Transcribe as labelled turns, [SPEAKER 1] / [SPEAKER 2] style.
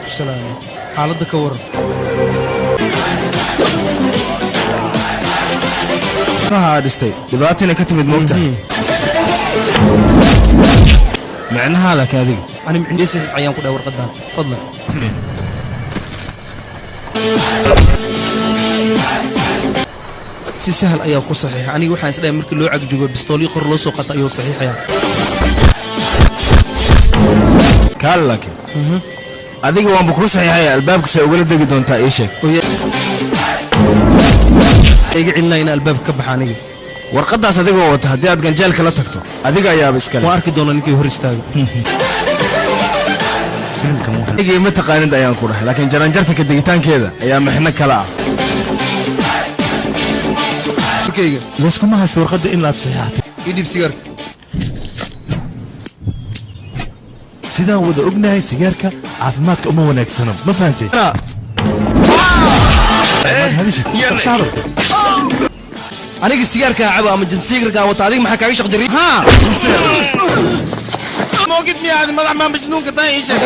[SPEAKER 1] Waa ku salaamay. Xaaladda ka waran?
[SPEAKER 2] Maha dhistay dhibaatina ka timid, moogta micnaha, laakiin adiga
[SPEAKER 1] Ani micnii saxiix ayaan ku dhahay warqadan, fadlan. Si sahal ayaa ku saxiixa. Aniga waxaan isdhahay markii loo cagjugo bistoolyo qor loo soo qato ayuu saxiixayaa.
[SPEAKER 2] Kaal, laakiin adiga waanba kuu saxiixaya, albaabka see ugala degi doontaa? Ii sheeg.
[SPEAKER 1] Iga celinaya in albaabka ka baxa aniga.
[SPEAKER 2] Warqaddaas adigoo wata haddii aad ganjeelka la tagto, adiga ayaaba iskale.
[SPEAKER 1] Waan arki doonaa ninkii hor istaago.
[SPEAKER 2] Adigii ma taqaanid ayaan ku dhahay, laakiin jaranjarta ka degitaankeeda ayaa mixno kale ah.
[SPEAKER 1] Markayga
[SPEAKER 3] Layskuma haysto warqadda in laad saxiixatay.
[SPEAKER 1] Ii dhiib sigaarka.
[SPEAKER 3] Sidaan wada ognahay, sigaarka caafimaadka uma wanaagsano, ma fahantay? Maad hadishid. Saaro.
[SPEAKER 1] Aniga sigaarkaa cabo ama jansigarkaa wata, adiga maxaa kaaga shaq jiray?
[SPEAKER 4] Moogid miyaad madax maa majnuunka taa? Ii sheeg.